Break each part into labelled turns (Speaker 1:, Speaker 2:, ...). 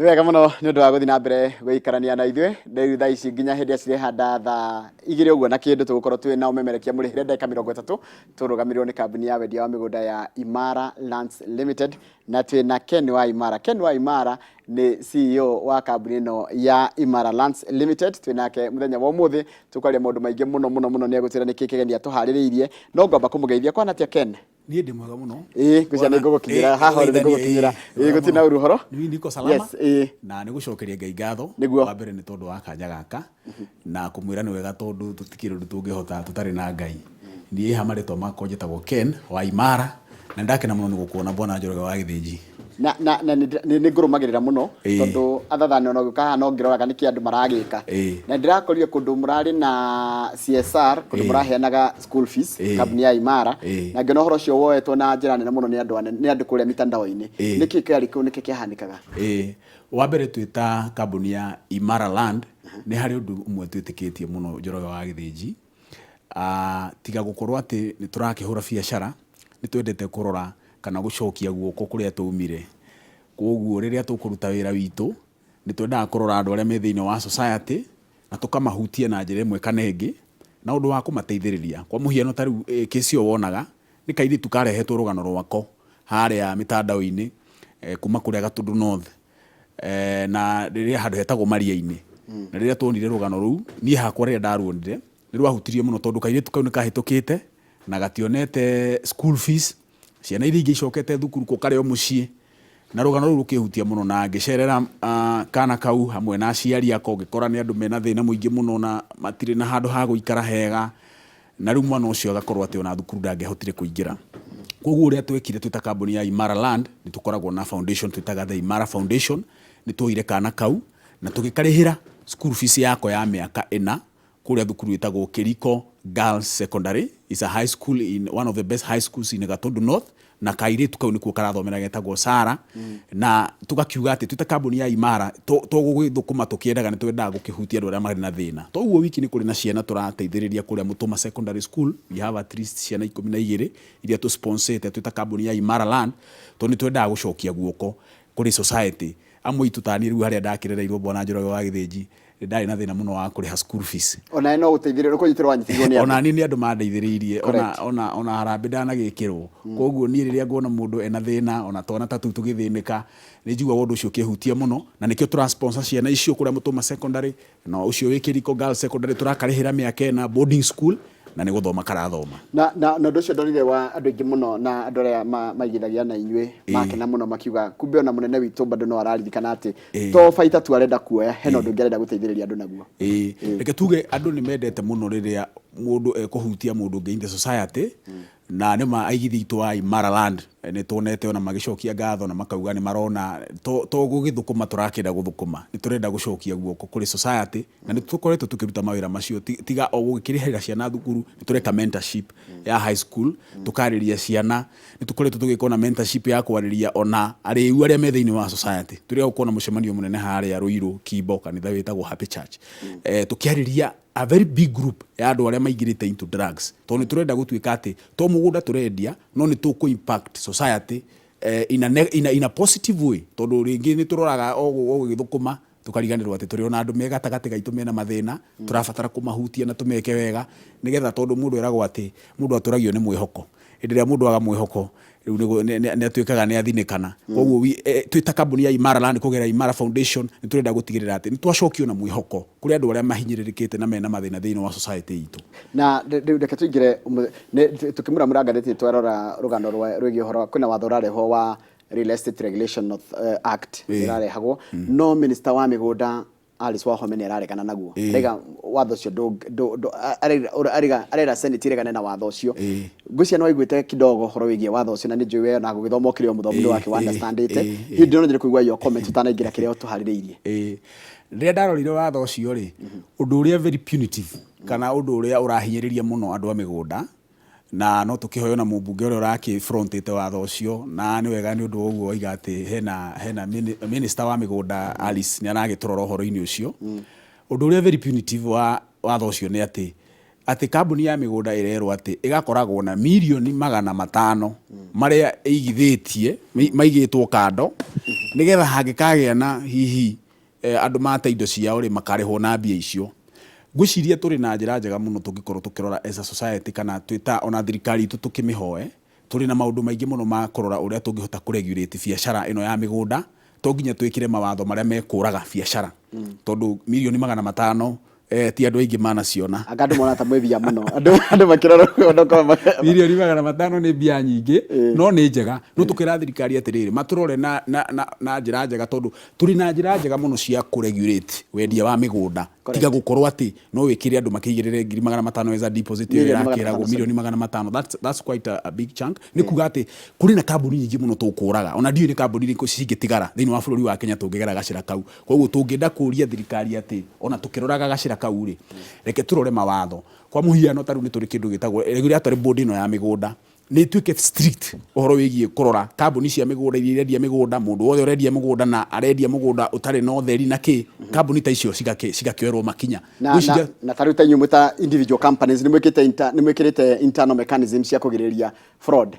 Speaker 1: Nĩ wega mũno nĩ ũndũ wa gũthiĩ na mbere gũikarania na ithuĩ. Rĩu thaa ici nginya hĩndĩ ĩrĩa cirehanda thaa 2 ũguo na kĩndũ, tũgũkorwo twĩ na ũmemerekia mũrĩhĩre ndagĩka 30, tũrũgamĩrĩrwo nĩ kambuni ya wendia wa mĩgũnda ya Imara Lands Limited, na twĩ na Ken wa Imara. Ken wa Imara nĩ CEO wa kambuni ĩno ya Imara Lands Limited. Twĩ nake mũthenya wa ũmũthĩ, tũkwaria maũndũ maingĩ mũno mũno mũno. Nĩ egũtwĩra nĩkĩ kĩgeni atũharĩrĩirie, no ngwamba kũmũgeithia. Kwana atĩa, Ken?
Speaker 2: Niĩ ndĩ mwega mũno.
Speaker 1: Ĩĩ, ngwĩciria nĩ ngũgũkinyĩra haha ũrĩ, nĩ ngũgũkinyĩra. Ĩĩ, gũtirĩ na ũru ũhoro.
Speaker 2: Niĩ niko salama.
Speaker 1: Yes, ĩĩ.
Speaker 2: Na nĩ gũcokeria Ngai ngatho.
Speaker 1: Nĩguo.
Speaker 2: Wa mbere nĩ tondũ wa kanya gaka na kũmwĩra nĩ wega, tondũ tũtikĩrĩ ũndũ tũngĩhota tũtarĩ na Ngai. Niĩ ha marĩtwa makwa njĩtagwo Ken wa Imara, na nĩndakena mũno nĩ gũkuona, Bwana Njoroge wa Gĩthĩnji.
Speaker 1: Na nĩ ngũrũmagĩrĩra mũno, tondũ other than ona gũka haha no ngĩroraga nĩkĩ andũ maragĩka, na ndĩrakorire kũndũ mũrarĩ na CSR, kũndũ mũraheanaga school fees, kambuni ya Imara, na ngĩona ũhoro ũcio woetwo na njĩra nene mũno nĩ andũ nĩ andũ kũrĩa mitandao-inĩ. Nĩkĩ kĩarĩ kĩu? Nĩkĩ kĩahanĩkaga?
Speaker 2: Ĩĩ, wa mbere twĩ ta kambuni ya Imara Land nĩ harĩ ũndũ ũmwe twĩtĩkĩtie mũno, Njoroge wa Gĩthĩnji. Tiga gũkorwo atĩ nĩ tũrakĩhũra biacara, nĩ twendete kũrora kana gũcokia guoko kũrĩa twaumire. Koguo rĩrĩa tũkũruta wĩra witũ, nĩ twendaga kũrora andũ arĩa me thĩinĩ wa society na tũkamahutia na njĩra ĩmwe kana ĩngĩ na ũndũ wa kũmateithĩrĩria. Kwa mũhiano, ta rĩu kĩci ĩyo wonaga nĩ kairĩtu karehetwo rũgano rwako harĩa mĩtandao-inĩ kuma kũrĩa Gatundu North, na rĩrĩa handũ hetagwo Maria-inĩ. Na rĩrĩa tuonire rũgano rũu, niĩ hakwa rĩrĩa ndaruonire nĩ rwahutirie mũno, tondũ kairĩtu kau nĩ kahĩtũkĩte na gationete school fees, ciana iria ingĩ icokete thukuru, ko karĩ o mũciĩ. Na rũgano rũu rũkĩhutia mũno, na ngĩcerera kana kau hamwe na aciari ako, ngĩkora nĩ andũ mena thĩna mũingĩ mũno na matirĩ na handũ ha gũikara hega, na rĩu mwana ũcio agakorwo atĩ ona thukuru ndangĩahotire kũingĩra. Koguo ũrĩa twekire twĩ ta kambuni ya Imara Land, nĩ tũkoragwo na foundation twĩtaga The Imara Foundation. Nĩ tuoire kana kau na tũgĩkarĩhĩra school fees yako ya mĩaka 4 kũrĩa thukuru ĩtagwo Kiriko Girls Secondary. Is a high school, in one of the best high schools in Gatundu North, na kairĩtu kau nĩkuo karathomera, getagwo Sara. Na tũgakiuga atĩ twĩ ta kambuni ya Imara, to gũgĩthũkũma tũkĩendaga, nĩ twendaga gũkĩhutia andũ arĩa marĩ na thĩna. Toguo wiki nĩ kũrĩ na ciana tũrateithĩrĩria kũrĩa Mũtũma Secondary School. We have at least ciana 12 iria tũsponsete twĩ ta kambuni ya Imara Land, tondũ nĩ twendaga gũcokia guoko kũrĩ society. Amwe itũ, ta niĩ rĩu harĩa ndakĩrereirwo, Bwana Njoroge wa Gĩthĩnji, nĩ ndarĩ na thĩna mũno wa kũrĩha school fees.
Speaker 1: Onawe no gũteithĩrĩrio kũnyitĩrwo wanyitĩrwo nĩ andũ.
Speaker 2: Ona niĩ nĩ andũ mandeithĩrĩirie, ona ona harambĩ ndanagĩkĩrwo. Koguo niĩ rĩrĩa nguona mũndũ ena thĩna, ona twana ta tũu tũgĩthĩnĩka, nĩ njiguaga ũndũ ũcio ũkĩhutia mũno, na nĩkĩo tũra sponsor ciana icio kũrĩa Mũtũma Secondary, na ũcio wĩ Kĩriko Girls Secondary tũrakarĩhĩra mĩaka 4 boarding school, na nĩ gũthoma karathoma.
Speaker 1: Na ũndũ ũcio ndonire wa andũ aingĩ mũno na andũ arĩa maigithagia na inyuĩ makena mũno, makiuga kumbe ona mũnene witũ bado no araririkana atĩ to baita tu arenda kuoya, hena ũndũ ũngĩ arenda gũteithĩrĩria andũ naguo.
Speaker 2: Ĩĩ, reke tuge andũ nĩ mendete mũno rĩrĩa mũndũ ekũhutia mũndũ ũngĩ in the society. Na nĩ ma aigithia aitũ a Imara Land nĩ tuonete ona magĩcokia ngatho na makauga nĩ marona to gũgĩthũkũma tũrakĩenda gũthũkũma, nĩ tũrenda gũcokia guoko kũrĩ society, na nĩ tũkoretwo tũkĩruta mawĩra macio. Tiga o gũgĩkĩrĩhĩra ciana thukuru, nĩ tũreka mentorship ya high school, tũkarĩria ciana. Nĩ tũkoretwo tũgĩka ona mentorship ya kwarĩria ona arĩu arĩa me thĩinĩ wa society. Tũrĩa gũkorwo na mũcemanio mũnene harĩa Ruiru Kimbo, kanitha wĩtagwo Happy Church, tũkĩarĩria a very big group ya andũ arĩa maingĩrĩte into drugs, tondũ nĩ tũrenda gũtuĩka atĩ to mũgũnda tũrendia, no nĩ tũkũ impact society in a positive way, tondũ rĩngĩ nĩ tũroraga o gũgĩthũkũma, tũkariganĩrwo atĩ tũrĩ ona andũ me gatagatĩ gaitũ mena mathĩna, tũrabatara kũmahutia na tũmeke wega, nĩgetha, tondũ mũndũ eragwo atĩ mũndũ atũragio nĩ mwĩhoko. Hĩndĩ ĩrĩa mũndũ aga mwĩhoko, rĩu nĩ atuĩkaga nĩ athinĩkana. Koguo twĩ ta kambuni ya Imara Land, kũgerera Imara Foundation, nĩ tũrenda gũtigĩrĩra atĩ nĩ twacokio na mwĩhoko kũrĩ andũ arĩa mahinyĩrĩrĩkĩte na mena mathĩna thĩinĩ wa society itũ.
Speaker 1: Na rĩu reke tũingĩre tũkĩmuramura ngathĩti, twarora rũgano rwĩgiĩ ũhoro kwĩna watho ũrarehwo wa Real Estate Regulation Act ũrarehagwo, no minister wa mĩgũnda Alice Wahome nĩ araregana naguo. Araiga watho ũcio arera Senate iregane na watho ũcio. Ngwĩciria nĩ waiguĩte kidogo ũhoro wĩgiĩ watho ũcio, na nĩ njũĩ we ona gũgĩthoma ũkĩrĩ o mũthomi nĩ wake wa understandĩte. Hihi ndĩrona nyende kũigua your comment ũtanaingĩra kĩrĩa ũtũharĩrĩirie.
Speaker 2: Ĩĩ, rĩrĩa ndarorire watho ũcio rĩ, ũndũ ũrĩa very punitive, kana ũndũ ũrĩa ũrahinyĩrĩria mũno andũ a mĩgũnda, na no tũkĩhoyo na mũmbunge ũrĩa ũrakĩ frontĩte watho ũcio, na nĩ wega nĩ ũndũ wa ũguo waiga atĩ hena minister wa mĩgũnda Alice nĩ aragĩtũrora ũhoro-inĩ ũcio. Ũndũ ũrĩa very punitive wa watho ũcio nĩ atĩ kambuni ya mĩgũnda ĩrerwo atĩ ĩgakoragwo na mirioni 500 marĩa ĩigithĩtie maigĩtwo kando. Nĩgetha hangĩkagĩa na hihi andũ mate indo ciao rĩ, makarĩhwo na mbia icio. Ngwĩciria tũrĩ na njĩra njega mũno tũngĩkorwo tũkĩrora as a society kana twĩ ta ona thirikari itũ tũkĩmĩhoe, tũrĩ na maũndũ maingĩ mũno ma kũrora ũrĩa tũngĩhota kũ regulate biacara ĩno ya mĩgũnda. To nginya twĩkĩre mawatho marĩa mekũraga biacara, tondũ mirioni 500 ti andũ aingĩ manaciona.
Speaker 1: Anga andũ mona ta mwĩ mbia mũno, andũ makĩrora ũguo no korwo
Speaker 2: 500,000,000 nĩ mbia nyingĩ, no nĩ njega. No tũkĩra thirikari atĩrĩrĩ, matũrore na njĩra njega, tondũ tũrĩ na njĩra njega mũno cia kũ regulate wendia wa mĩgũnda. Tiga gũkorwo atĩ no wĩkĩre andũ makĩigĩrĩre 500,000 as a deposit ĩyo
Speaker 1: Mirioni magana
Speaker 2: ĩrakĩragwo
Speaker 1: matano.
Speaker 2: 500,000,000, that's quite a big chunk. Nĩ kuga atĩ kũrĩ na kambuni nyingĩ mũno tũkũraga, ona ndiũĩ nĩ kambuni irĩkũ cingĩtigara thĩinĩ wa bũrũri wa Kenya tũngĩgera gacĩra kau. Koguo tũngĩenda kũria thirikari atĩ ona tũkĩroraga gacĩra kau rĩ, reke tũrore mawatho. Kwa mũhiano, ta rĩu nĩ tũrĩ kĩndũ gĩtagwo regulatory board ĩno ya mĩgũnda, nĩ ĩtuĩke strict ũhoro wĩgiĩ kũrora kambuni cia mĩgũnda iria irendia mĩgũnda, mũndũ wothe ũrendia mũgũnda na arendia mũgũnda ũtarĩ na ũtheri na kĩ, kambuni ta icio cigakĩoerwo makinya.
Speaker 1: Na na ta rĩu ta inyuĩ mwĩ ta individual companies, nĩ mwĩkĩrĩte internal mechanism cia kũgirĩrĩria fraud?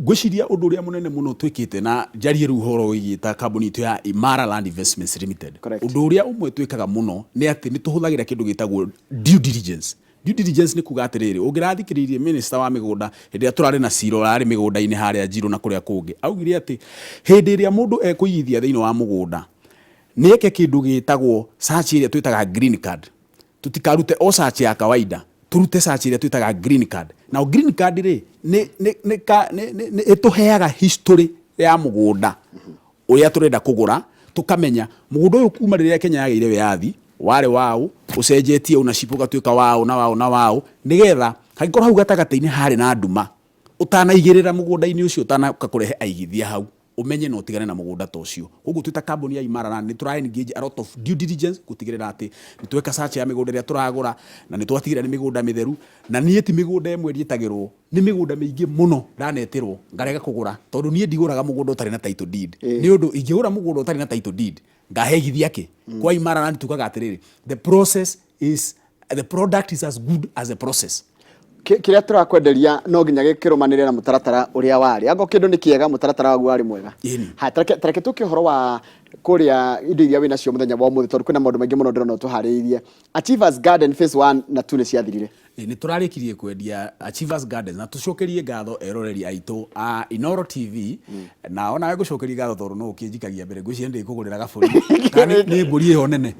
Speaker 2: Ngwĩciria ũndũ ũrĩa mũnene mũno twĩkĩte, na njarie rĩu ũhoro wĩgiĩ ta kambuni itũ ya Imara Land Investments Limited, ũndũ ũrĩa ũmwe twĩkaga mũno nĩ atĩ nĩ tũhũthagĩra kĩndũ gĩtagwo due diligence. Due diligence nĩ kuga atĩrĩrĩ, ũngĩrathikĩrĩirie minister wa mĩgũnda hĩndĩ ĩrĩa tũrarĩ na cira ũrarĩ mĩgũnda-inĩ harĩa Njirũ na kũrĩa kũngĩ, augire atĩ hĩndĩ ĩrĩa mũndũ ekũigithia thĩinĩ wa mũgũnda, nĩ eke kĩndũ gĩtagwo search ĩrĩa twĩtaga green card. Tũtikarute o search ya kawaida, tũrute search ĩrĩa twĩtaga green card. Now green card rĩ, nĩ ĩtũheaga history ya mũgũnda ũrĩa tũrenda kũgũra, tũkamenya mũgũnda ũyũ kuma rĩrĩa Kenya yagĩire wĩyathi warĩ waũ, ũcenjetie ownership ũgatuĩka waũ na waũ na waũ, nĩgetha hangĩkorwo hau gatagatĩ-inĩ harĩ na nduma, ũtanaigĩrĩra mũgũnda-inĩ ũcio, ũtanoka kũrehe aigithia hau, ũmenye na ũtigane na mũgũnda ta ũcio. Koguo twĩ ta kambuni ya Imara Land nĩ tũra engage a lot of due diligence gũtigĩrĩra atĩ nĩ tweka search ya mĩgũnda ĩrĩa tũragũra na nĩ twatigĩrĩra nĩ mĩgũnda mĩtheru. Na niĩ ti mĩgũnda ĩmwe ndiĩtagĩrwo, nĩ mĩgũnda mĩingĩ mũno ndanetĩrwo ngarega kũgũra, tondũ niĩ ndigũraga mũgũnda ũtarĩ na title deed. Nĩ ũndũ ingĩgũra mũgũnda ũtarĩ na title deed, ngahe igithia kĩ? Kwa Imara Land tugaga atĩrĩrĩ, the process is the product is as good as the process.
Speaker 1: Kĩrĩa tũrakwenderia no nginya gĩkĩrũmanĩre na mũtaratara ũrĩa warĩ. Angorwo kĩndũ nĩ kĩega, mũtaratara waguo warĩ mwega. Ha, tareke tũke ũhoro wa kũrĩa indo iria wĩnacio mũthenya wa ũmũthĩ, tondũ kwĩna maũndũ maingĩ mũno ndĩrona ũtũharĩrĩirie. Achievers Garden phase 1 na 2 nĩ ciathirire.
Speaker 2: Nĩ tũrarĩkirie kwendia Achievers Gardens, na tũcokerie ngatho eroreri aitũ a Inooro TV, na onawe ngũcokerie ngatho tondũ no ũkĩnjikagia mbere. Ngwĩciria ndĩkũgũrĩra gabũri kana nĩ mbũri ĩyo nene.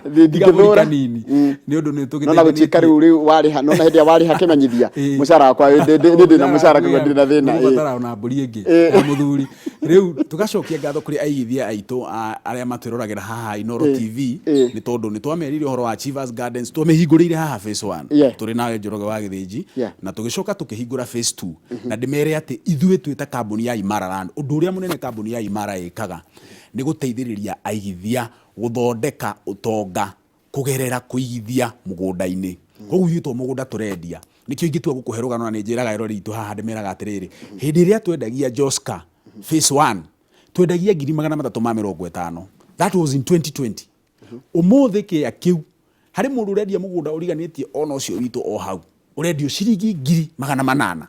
Speaker 1: Ndingĩthũra.
Speaker 2: Kanini nĩ ũndũ nĩ
Speaker 1: No na gũtuĩka rĩu warĩha, no na hĩndĩ ĩrĩa warĩha kĩmenyithia, mũcara wakwa, ndĩ na mũcara, koguo ndirĩ na thĩna.
Speaker 2: Nĩgũbatara ona mbũri ĩngĩ ya mũthuri. Rĩu tũgacokia ngatho kũrĩ aigithia aitũ arĩa matwĩroragĩra haha Inooro TV, nĩ tondũ nĩ twamerire ũhoro wa Achievers Gardens, twamĩhingũrĩire haha phase 1 tũrĩ nawe Njoroge wa Gĩthĩnji, na tũgĩcoka tũkĩhingũra phase 2. Na ndĩmere atĩ ithuĩ twĩ ta kambuni ya Imara Land, ũndũ ũrĩa mũnene kambuni ya Imara ĩkaga nĩ gũteithĩrĩria aigithia gũthondeka ũtonga kũgerera kũigithia mũgũnda-inĩ. Koguo ithuĩ to mũgũnda tũrendia. Nĩkĩo ingĩtua gũkũhe rũgano, na nĩ njĩraga eroreri aitũ haha, ndĩmeraga atĩrĩrĩ, hĩndĩ ĩrĩa twendagia Joska phase 1 twendagia 350,000. That was in 2020. Ũmũthĩ kĩea kĩu harĩ mũndũ ũrendia mũgũnda ũriganĩtie ona ũcio witũ o hau, ũrendio ciringi 800,000.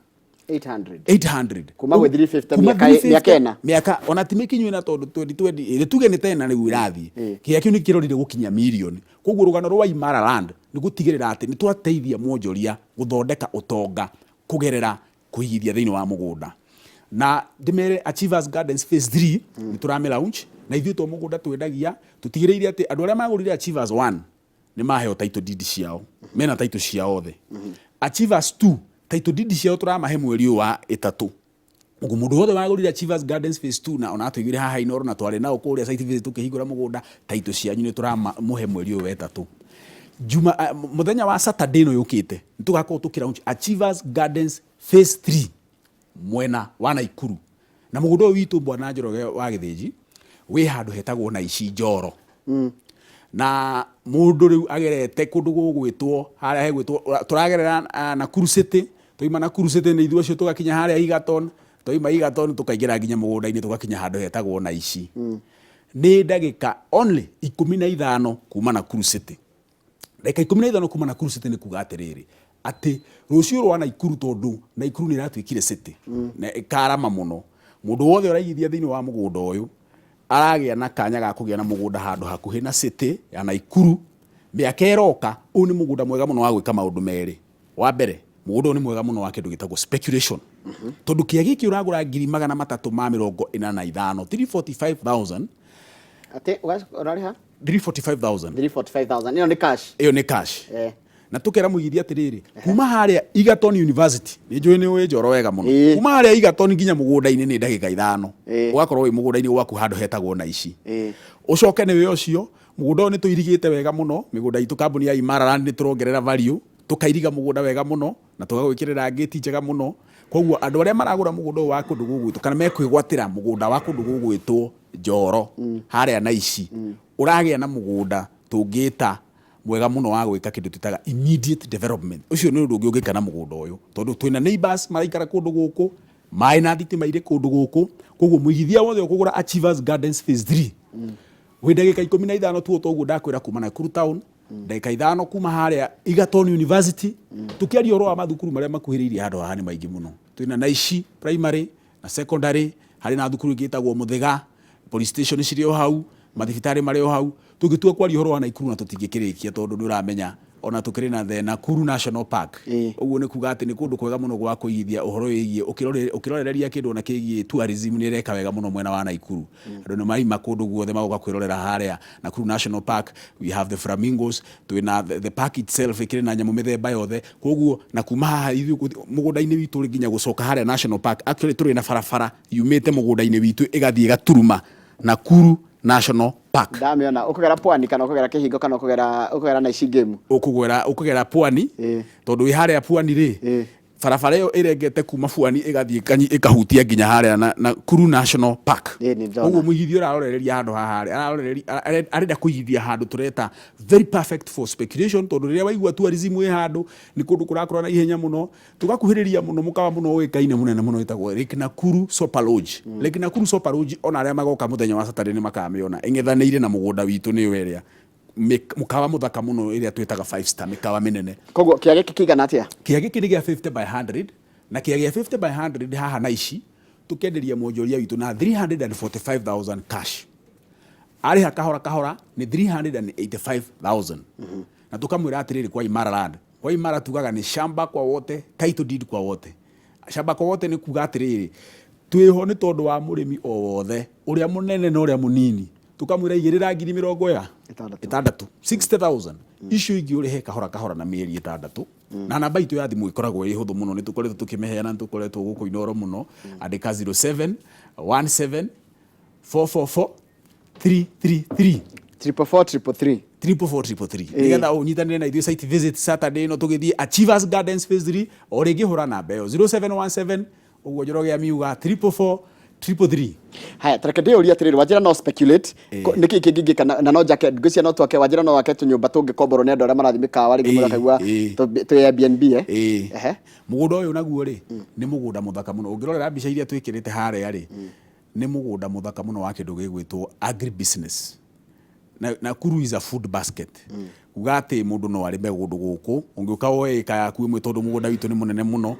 Speaker 1: 800.
Speaker 2: 800.
Speaker 1: Kuma gwĩ 350.
Speaker 2: Kuma
Speaker 1: mĩaka
Speaker 2: 350,
Speaker 1: mĩaka 4.
Speaker 2: Mĩaka ona ti mĩkinyu ĩna, tondũ 2020 ĩrĩ, tuge nĩ tena rĩu ĩrathiĩ, kĩea kĩu nĩ kĩrorire gũkinya mirioni. Koguo rũgano rwa Imara Land nĩ gũtigĩrĩra atĩ nĩ twateithia mwonjoria gũthondeka ũtonga kũgerera kũigithia thĩinĩ wa mũgũnda. Na ndĩmere Achievers Gardens phase 3 nĩ tũrame launch, na ithuĩ to mũgũnda twendagia. Tũtigĩrĩire atĩ andũ arĩa magũrire Achievers 1 nĩ maheo title deed ciao, mena title ciao othe. Achievers 2, title deed ciao tũramahe mweri ũyũ wa ĩtatũ. Ũguo mũndũ wothe wagũrire Achievers Gardens phase 2 na ona atũiguire haha Inooro na twarĩ nao kũrĩa site visit tũkĩhingũra mũgũnda, title cianyu nĩ tũramũhe mweri ũyũ wa ĩtatũ. Juma mũthenya wa Saturday ĩno yũkĩte nĩ tũgakorwo tũkĩ launch Achievers Gardens phase 3 mwena wa Naikuru. Na mũgũnda ũyũ witũ, bwana Njoroge wa Gĩthĩnji, wĩ handũ hetagwo Naici Njoro, na mũndũ rĩu agerete kũndũ gũgwĩtwo harĩa hegwĩtwo, tũragerera Nakuru City. Twaima Nakuru City nĩ ithuĩ acio tũgakinya harĩa Egerton. Twaima Egerton tũkaingĩra nginya mũgũnda-inĩ, tũgakinya handũ hetagwo Naici. Nĩ ndagĩka only 15 kuma Nakuru City. Ndagĩka 15 kuma Nakuru City nĩ kuga atĩrĩrĩ, atĩ rũciũ rwa Naikuru, tondũ Naikuru nĩ ĩratuĩkire city na ĩkarama mũno, mũndũ wothe ũraigithia thĩinĩ wa mũgũnda ũyũ Aragĩa na kanya ga kũgĩa na mũgũnda handũ hakuhĩ na city ya Naikuru. Mĩaka ĩroka, ũyũ nĩ mũgũnda mwega mũno wa gwĩka maũndũ merĩ. Wa mbere, mũgũnda ũyũ nĩ mwega mũno wa kĩndũ gĩtagwo speculation. Tondũ kĩa gĩkĩ ũragũra 345,000, 345,000.
Speaker 1: Atĩ ũrarĩha?
Speaker 2: 345,000.
Speaker 1: 345,000. Ĩyo nĩ cash.
Speaker 2: Ĩyo nĩ cash.
Speaker 1: Eh.
Speaker 2: Na tukera mũigithia atĩrĩrĩ, kuma harĩa Egerton University, nĩ njũĩ nĩ ũĩ Njoro wega mũno.
Speaker 1: Ĩĩ.
Speaker 2: Kuma harĩa Egerton nginya mũgũnda-inĩ nĩ ndagĩka 5.
Speaker 1: Ĩĩ.
Speaker 2: Ũgakorwo wĩ mũgũnda-inĩ gwaku handũ hetagwo Naici.
Speaker 1: Ĩĩ.
Speaker 2: Ũcoke nĩ wĩ ũcio, mũgũnda ũyũ nĩ tũirigĩte wega mũno, mĩgũnda itũ kambuni ya Imara Land nĩ tũrongerera value, tũkairiga mũgũnda wega mũno, na tũgagwĩkĩrĩra ngĩti njega mũno. Koguo andũ arĩa maragũra mũgũnda ũyũ wa kũndũ gũgwĩtwo, kana mekwĩgwatĩra mũgũnda wa kũndũ gũgwĩtwo Njoro, harĩa Naici, ũragĩa na mũgũnda tũngĩta mwega mũno wa gwĩka kĩndũ twĩtaga immediate development. Ũcio nĩ ũndũ ũngĩ ũngĩka na mũgũnda ũyũ, tondũ twĩna neighbors maraikara kũndũ gũkũ, maĩ na thitima irĩ kũndũ gũkũ, koguo mũigithia wothe ũkũgũra Achievers Gardens Phase 3, wĩ ndagĩka 15 tu toguo ndakwĩra kuma Nakuru town, ndagĩka 5 kuma harĩa Egerton University. Tũkĩaria ũhoro wa mathukuru marĩa makuhĩrĩirie handũ haha nĩ maingĩ mũno. Twĩna Naici Primary na Secondary, harĩ na thukuru ĩngĩ ĩtagwo Mũthĩga, police station cirĩ o hau, mathibitarĩ marĩ o hau. Tũngĩtua kwaria ũhoro wa Naikuru na tũtingĩkĩrĩkia, tondũ nĩ ũramenya ona tũkĩrĩ na the Nakuru National Park. Ũguo nĩ kuga atĩ nĩ kũndũ kwega mũno gwa kũigithia ũhoro wĩgiĩ ũkĩrorereria kĩndũ ona kĩgiĩ tourism nĩ ĩreka wega mũno mwena wa Naikuru. Andũ nĩ maraima kũndũ guothe magoka kwĩrorera harĩa Nakuru National Park. We have the flamingos, twĩna the park itself ĩkĩrĩ na nyamũ mĩthemba yothe. Koguo na kuma haha ithuĩ mũgũnda-inĩ witũ nginya gũcoka harĩa National Park, actually tũrĩ na barabara yumĩte mũgũnda-inĩ witũ ĩgathiĩ ĩgaturuma Nakuru National Park.
Speaker 1: Ndamĩona. Ũkũgera Pwani kana ũkũgera Kĩhingo kana ũkũgera Naici Game?
Speaker 2: Ũkũgera Pwani, tondũ wĩ harĩa Pwani rĩ, barabara ĩyo ĩrengete kuma Pwani ĩgathiĩ ĩkahutia nginya harĩa Nakuru National Park.
Speaker 1: Ĩĩ, nĩ ndona.
Speaker 2: Koguo mũigithia ũrarorereria handũ haha rĩ, arenda kũigithia handũ tũreta very perfect for speculation, tondũ rĩrĩa waigua tourism ĩ handũ, nĩ kũndũ kũrakũra na ihenya mũno. Tũgakuhĩrĩria mũno mũkawa mũno ũĩkaine mũnene mũno wĩtagwo Lake Nakuru Sopa Lodge. Lake Nakuru Sopa Lodge, ona arĩa magoka mũthenya wa Saturday nĩ makamĩona ĩng'ethanĩire na mũgũnda witũ, nĩyo ĩrĩa mũkawa mũthaka mũno ĩrĩa twĩtaga 5 star, mĩkawa mĩnene.
Speaker 1: Koguo kĩa gĩkĩ kĩigana atĩa?
Speaker 2: Kĩa gĩkĩ nĩ gĩa 50 by 100, na kĩa gĩa 50 by 100 haha Naici tũkenderia mwonjoria witũ na 345,000 cash. Arĩha kahora kahora nĩ 385,000. Na tũkamwĩra atĩrĩrĩ, kwa Imara Land, kwa Imara tugaga nĩ shamba kwa wote, title deed kwa wote. Shamba kwa wote nĩ kuga atĩrĩrĩ, twĩho nĩ tondũ wa mũrĩmi o wothe, ũrĩa mũnene na ũrĩa mũnini. Tũkamwĩra igĩrĩra ngiri mĩrongo ya
Speaker 1: 60.
Speaker 2: 60, 60,000, icio ingĩ ũrĩhe kahora kahora na mĩeri 6. Na namba itũ ya thimũ ĩkoragwo ĩ hũthũ mũno, nĩ tũkoretwo tũkĩmĩheana, nĩ tũkoretwo gũkũ Inooro mũno. Andĩka 07 17 444 333.
Speaker 1: 444 333.
Speaker 2: 444 333, nĩgetha ũnyitanĩre na ithuĩ site visit Saturday ĩno tũgĩthiĩ Achievers Gardens Phase 3. O rĩngĩ hũra namba ĩyo 0717 ũguo Njoroge amiuga, 444 333.
Speaker 1: Haya, tareke ndĩyũrie atĩrĩrĩ, wanjĩra no speculate, nĩkĩ kĩngĩ ingĩka na no njake, ngwĩciria no twake, wanjĩra no wake tũnyũmba tũngĩkomborwo nĩ andũ arĩa marathiĩ mĩkawa rĩngĩ mũndũ akaigua twĩ Airbnb, eh?
Speaker 2: Ĩĩ.
Speaker 1: Ehe.
Speaker 2: Mũgũnda ũyũ naguo rĩ, nĩ mũgũnda mũthaka mũno. Ũngĩrorera mbica iria twĩkĩrĩte harĩa rĩ, nĩ mũgũnda mũthaka mũno wa kĩndũ gĩgwĩtwo agribusiness. Nakuru is a food basket. Kuga atĩ mũndũ no arĩme kũndũ gũkũ, ũngĩũka woe ĩka yaku ĩmwe, tondũ mũgũnda witũ nĩ mũnene mũno,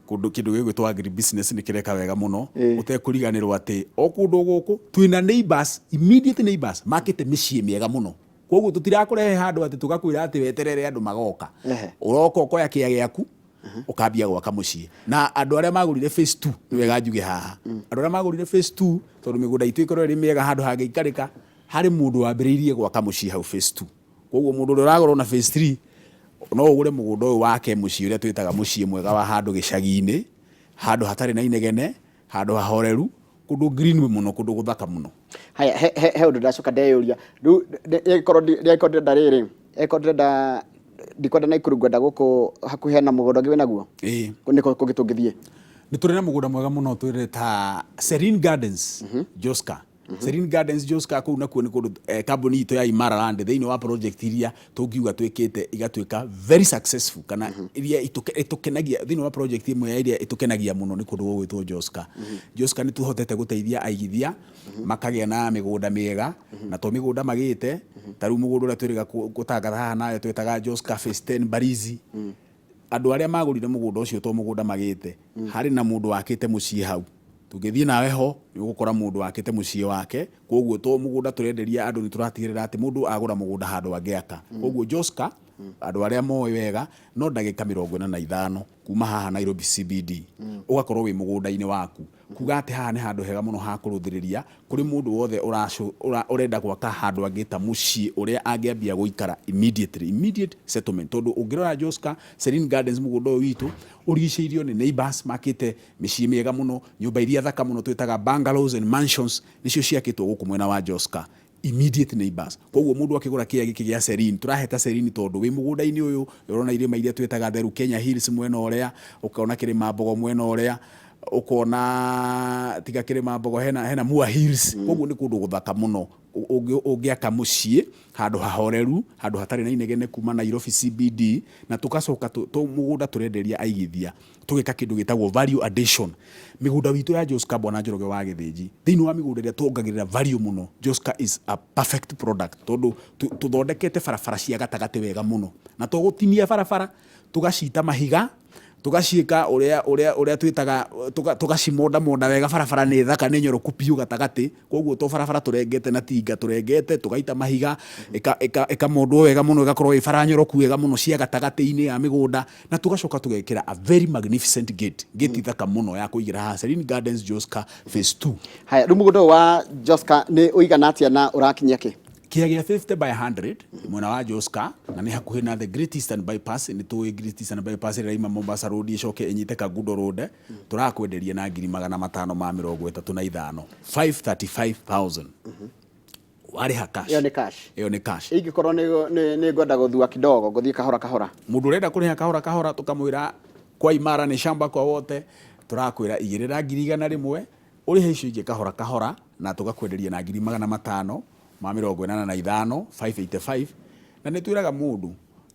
Speaker 2: kũndũ kĩndũ gĩgwĩtwo agribusiness nĩ kĩreka wega mũno. Ũtekũriganĩrwo atĩ o kũndũ gũkũ twĩna neighbors, immediate neighbors makĩte mĩciĩ mĩega mũno. Koguo tũtirakũrehe handũ atĩ tũgakwĩra atĩ weterere andũ magoka. Ũroka ũkoya kĩa gĩaku, ũkambia gwaka mũciĩ. Na andũ arĩa magũrire phase 2, nĩ wega njuge haha, andũ arĩa magũrire phase 2, tondũ mĩgũnda itũ ĩkorwo ĩrĩ mĩega handũ hangĩikarĩka, harĩ mũndũ wambĩrĩirie gwaka mũciĩ hau phase 2. Koguo mũndũ ũrĩa ũragũra na phase 3 no ũgũre mũgũnda ũyũ wake mũciĩ ũrĩa twĩtaga mũciĩ mwega wa handũ gĩcagi-inĩ, handũ hatarĩ na inegene, handũ hahoreru, kũndũ green mũno, kũndũ gũthaka mũno.
Speaker 1: Haya, he ũndũ ndacoka ndeyũria rĩu, rĩngĩkorwo ndĩrenda rĩrĩ, angĩkorwo ndĩrenda, ndikwenda Naikuru, ngwenda gũkũ hakuhĩ na mũgũnda ũngĩ wĩnaguo?
Speaker 2: Ĩĩ.
Speaker 1: Nĩkũ kũngĩ tũngĩthiĩ?
Speaker 2: Nĩ tũrĩ na mũgũnda mwega mũno twĩreta Serene Gardens Joska. Serene Gardens Joska, kũu nakuo nĩ kũndũ kambuni itũ ya Imara Land thĩinĩ wa project iria tũngiuga twĩkĩte igatuĩka very successful, kana iria ĩtũkenagia, thĩinĩ wa project ĩmwe ya iria ĩtũkenagia mũno nĩ kũndũ gũgwĩtwo Joska. Joska nĩ tũhotete gũteithia aigithia makagĩa na mĩgũnda mĩega, na to mĩgũnda magĩte, ta rĩu mũgũnda ũrĩa twĩrĩga gũtangatha haha nayo twĩtaga Joska Phase 10 Mbarizi. Andũ arĩa magũrire mũgũnda ũcio to mũgũnda magĩte, harĩ na mũndũ wakĩte mũciĩ hau. Tũngĩthiĩ nawe ho nĩ ũgũkora mũndũ wakĩte mũciĩ wake. Koguo to mũgũnda tũrenderia andũ, nĩ tũratigĩrĩra atĩ mũndũ agũra mũgũnda handũ angĩaka. Koguo Joska, andũ arĩa moĩ wega, no ndagĩka 45 kuma haha Nairobi CBD ũgakorwo wĩ mũgũnda-inĩ waku. Kuga atĩ haha nĩ handũ hega mũno ha kũrũthĩrĩria kũrĩ mũndũ wothe ũrenda gwaka handũ angĩta mũciĩ ũrĩa angĩambia gũikara immediately, immediate settlement. Tondũ ũngĩrora Joska Serene Gardens, mũgũnda ũyũ witũ ũrigicĩirio nĩ neighbors makĩte mĩciĩ mĩega mũno, nyũmba iria thaka mũno twĩtaga bungalows and mansions nĩcio ciakĩtwo gũkũ mwena wa Joska, immediate neighbors. Koguo mũndũ akĩgũra kĩea gĩkĩ gĩa Serene, tũraheta Serene tondũ wĩ mũgũnda-inĩ ũyũ ũrona irĩma iria twĩtaga Theru Kenya Hills mwena ũrĩa, ũkona kĩrĩma Mbogo mwena ũrĩa, ũkona tiga kĩrĩma Mbogo hena Mua Hills. Koguo nĩ kũndũ gũthaka mũno ũngĩaka mũciĩ handũ hahoreru, handũ hatarĩ na inegene kuma Nairobi CBD. Na tũgacoka mũgũnda tũrenderia aigithia, tũgeka kĩndũ gĩtagwo value addition. Mĩgũnda witũ ya Joska, Bwana Njoroge wa Gĩthĩnji, thĩinĩ wa mĩgũnda ĩrĩa tuongagĩrĩra value mũno, Joska is a perfect product, tondũ tũthondekete barabara cia gatagatĩ wega mũno, na to gũtinia barabara, tũgacita mahiga, tũgaciĩka ũrĩa twĩtaga tũgacimondamonda wega. Barabara nĩ thaka, nĩ nyoroku biũ gatagatĩ. Koguo to barabara tũrengete na tinga, tũrengete tũgaita mahiga, ĩkamondwo wega mũno, ĩgakorwo ĩ bara nyoroku wega mũno cia gatagatĩ-inĩ ya mĩgũnda. Na tũgacoka tũgekĩra a very magnificent gate, gate thaka mũno ya kũingĩra haha Serene Gardens Joska Phase 2.
Speaker 1: Haya, rĩu mũgũnda ũyũ wa Joska nĩ ũigana atĩa na ũrakinyia kĩ?
Speaker 2: Kĩea gĩa 50 by 100 mwena wa Joska, na nĩ hakuhĩ na the Great Eastern Bypass. Nĩ tũĩ Great Eastern Bypass ĩrĩa ĩraima Mombasa Road ĩcoke ĩnyite Kangundo Road. Tũrakwenderia na 535,000, 535,000, warĩha cash.
Speaker 1: Ĩyo nĩ cash?
Speaker 2: Ĩyo nĩ cash.
Speaker 1: Ingĩkorwo nĩ ngwenda gũthua kidogo, ngũthiĩ kahora kahora?
Speaker 2: Mũndũ ũrenda kũrĩha kahora kahora, tũkamwĩra kwa Imara nĩ shamba kwa wote. Tũrakwĩra igĩrĩra 100,000, ũrĩhe icio ingĩ kahora kahora, na tũgakwenderia na 585,000, 585. Na nĩ twĩraga mũndũ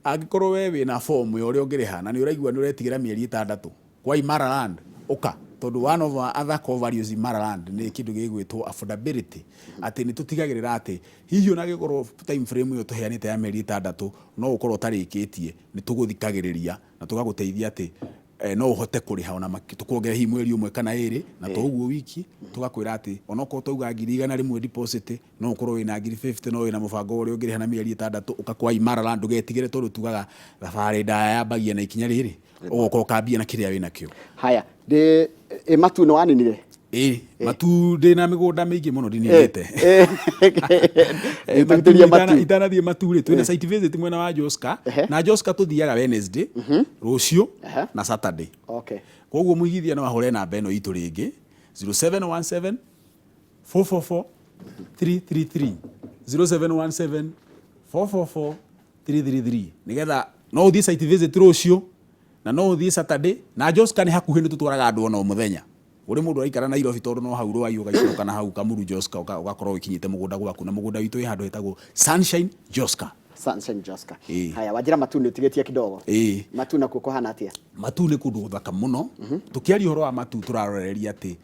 Speaker 2: angĩkorwo we wĩna form ya ũrĩa ũngĩrĩha na nĩ ũraigua nĩ ũretigĩra mĩeri 6, kwa Imara Land ũka, tondũ one of our other core values Imara Land nĩ kĩndũ gĩgwĩtwo affordability, atĩ nĩ tũtigagĩrĩra atĩ hihi ona angĩkorwo time frame ĩyo tũheanĩte ya mĩeri 6 no ũkorwo ũtarĩkĩtie, nĩ tũgũthikagĩrĩria na tũgagũteithia atĩ no ũhote kũrĩha ona tũkuongerera hihi mweri ũmwe kana ĩrĩ. Na to ũguo wiki, tũgakwĩra atĩ onokorwo twauga 100,000 deposit, no ũkorwo wĩna 50,000, no wĩna mũbango ũrĩa ũngĩrĩha na mĩeri 6. Ũka kwa Imara Land, ndũgetigĩre, tondũ tugaga thabarĩ ndaya yambagia na ikinya rĩrĩ. Ũgoka ũkambia na kĩrĩa wĩnakĩo.
Speaker 1: Haya, ndĩ ĩ Matu nĩ waninire?
Speaker 2: Ĩ, Matu ndĩna mĩgũnda mĩingĩ mũno ndininĩte.
Speaker 1: Tũhutĩrie Matu.
Speaker 2: Itanathiĩ Matu rĩ, twĩna site visit mwena wa Joska. Na Joska tũthiaga Wednesday, rũciũ, na Saturday. Koguo mũigithia no ahũre namba ĩno itũ rĩngĩ, 0717 444 333, 0717 444 333, nĩgetha no ũthiĩ site visit rũciũ na no ũthiĩ Saturday. Na Joska nĩ hakuhĩ, nĩ tũtwaraga andũ ona o mũthenya kũrĩ mũndũ araikara Nairobi, tondũ no hau Rwai ũgaikũrũka na hau Kamuru Joska, ũgakorwo ũkinyĩte mũgũnda gwaku. Na mũgũnda witũ wĩ handũ hetagwo Sunshine Joska.
Speaker 1: Sunshine Joska.
Speaker 2: Ĩĩ.
Speaker 1: Haya, wanjĩra Matu nĩ ũtigĩtie kidogo.
Speaker 2: Ĩĩ.
Speaker 1: Matu nakuo kũhana atĩa?
Speaker 2: Matu nĩ kũndũ gũthaka mũno. Tũkĩaria ũhoro wa Matu, tũraroreria atĩ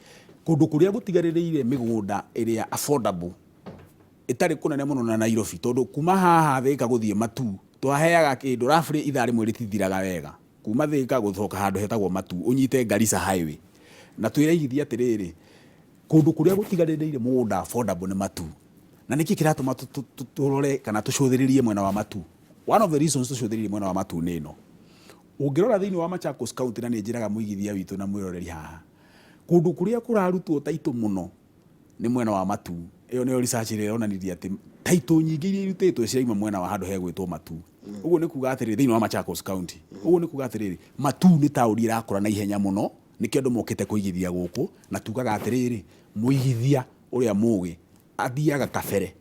Speaker 2: kũndũ kũrĩa gũtigarĩrĩire mĩgũnda ĩrĩa affordable, ĩtarĩ kũnene mũno na Nairobi, tondũ kuma haha Thĩka gũthiĩ Matu twaheaga kĩndũ roughly ithaa rĩmwe rĩtithiraga wega kuma Thĩka gũcoka handũ hetagwo Matu ũnyite Garissa Highway. Na twĩraigithia atĩrĩrĩ, kũndũ kũrĩa gũtigarĩrĩire mũgũnda affordable nĩ Matu. Na nĩkĩ kĩratũma tũrore kana tũcũthĩrĩrie mwena wa Matu? One of the reasons tũcũthĩrĩrie mwena wa Matu nĩ ĩno: ũngĩrora thĩinĩ wa Machakos County, na nĩ njĩraga mũigithia witũ na mwĩroreri haha, kũndũ kũrĩa kũrarutwo taitũ mũno nĩ mwena wa Matu. Ĩyo nĩyo research ĩrĩa ĩronanirie atĩ taitũ nyingĩ iria irutĩtwo cirauma mwena wa handũ hegwĩtwo Matu. Ũguo nĩ kuga atĩrĩrĩ, thĩinĩ wa Machakos County, ũguo nĩ kuga atĩrĩrĩ, Matu nĩ taũni ĩrakũra na ihenya mũno, nĩkĩo andũ mokĩte kũigithia gũkũ. Na tugaga atĩrĩrĩ, mũigithia ũrĩa mũgĩ athiaga kabere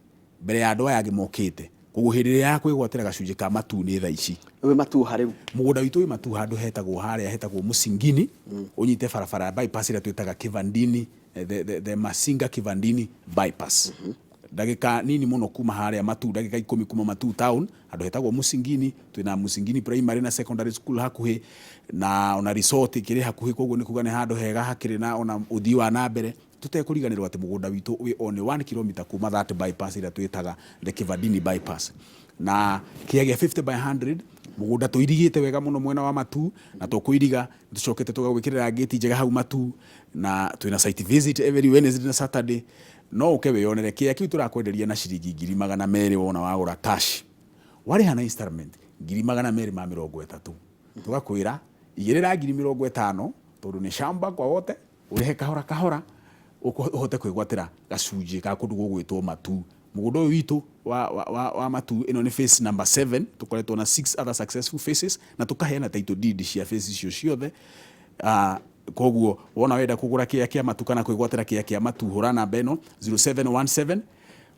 Speaker 2: mbere ya andũ aya angĩ mokĩte. Koguo hĩndĩ ĩrĩa ya kwĩgwatĩra gacunjĩ ka Matu nĩ thaa ici.
Speaker 1: Wĩ Matu ha rĩu?
Speaker 2: Mũgũnda witũ wĩ Matu handũ hetagwo harĩa hetagwo Mũcingini, ũnyite barabara ya bypass ĩrĩa twĩtaga Kivandini, the Masinga Kivandini bypass. Ndagĩka nini mũno kuma harĩa Matu, ndagĩka 10 kuma Matu town, handũ hetagwo Mũcingini. Twĩna Mũcingini Primary na Secondary School hakuhĩ, na ona resort ĩkĩrĩ hakuhĩ. Koguo nĩ kuga nĩ handũ hega hakĩrĩ na ona ũthii wa na mbere. Tũtekũriganĩrwo atĩ mũgũnda witũ wĩ only 1 kilometer kuma that bypass ĩrĩa twĩtaga the Kivandini bypass. Na kĩea gĩa 50 by 100 Mũgũnda tũirigĩte wega mũno mwena wa Matuu, na to kũiriga, nĩ tũcokete tũgagwĩkĩrĩra ngĩti njega hau Matuu, na twĩna site visit every Wednesday na Saturday. No ũke wĩyonere kĩea kĩu tũrakwenderia na ciringi 200,000 wona wagũra cash. Warĩha na installment 230,000. Tũgakwĩra igĩrĩra 50,000 tondũ nĩ shamba kwa wote, ũrĩhe kahora kahora ũhote kwĩgwatĩra gacunjĩ ka kũndũ gũgwĩtwo Matuu. Mũgũnda ũyũ witũ wa, wa, wa, wa Matuu, ĩno nĩ phase number 7, tũkoretwo na 6 other successful phases na tũkaheana title deed cia phase icio ciothe. Koguo wona wenda kũgũra kĩea kĩa Matuu kana kwĩgwatĩra kĩea kĩa Matuu, hũra namba ĩno 0717